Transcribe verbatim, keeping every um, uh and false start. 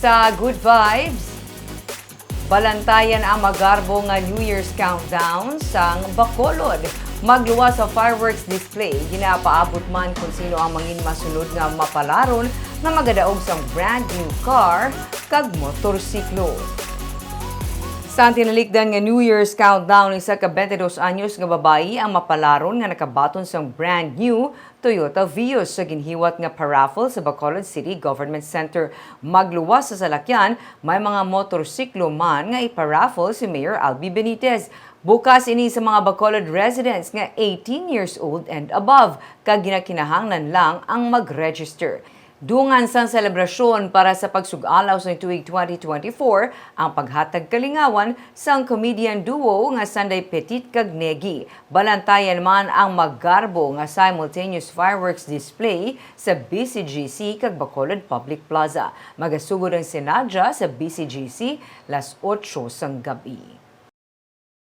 Sa Good Vibes, balantayan ang magarbo nga New Year's countdown sang Bacolod. Magluwas sa fireworks display, ginapaabot man kung sino ang mangin masunod nga mapalaron nga magadaog sang brand new car kag motorsiklo. Sa tinalikdan nga New Year's countdown, isa ka twenty-dos anyos nga babayi ang mapalaron nga nakabaton sang brand new Toyota Vios sa ginhiwat nga paraffle sa Bacolod City Government Center. Magluwas sa salakyan, may mga motorsiklo man nga iparaffle si Mayor Albi Benitez. Bukas ini sa mga Bacolod residents nga eighteen years old and above, kag ginakinahanglan lang ang mag-register. Dungan sang selebrasyon para sa pagsug-alaw sang tuig twenty twenty-four ang paghatag kalingawan sang comedian duo nga Sanday Petit kag Negi. Balantayan man ang magarbo nga simultaneous fireworks display sa B C G C kag Bacolod Public Plaza. Magasugod ang sinadya sa B C G C las otso sang gab-i.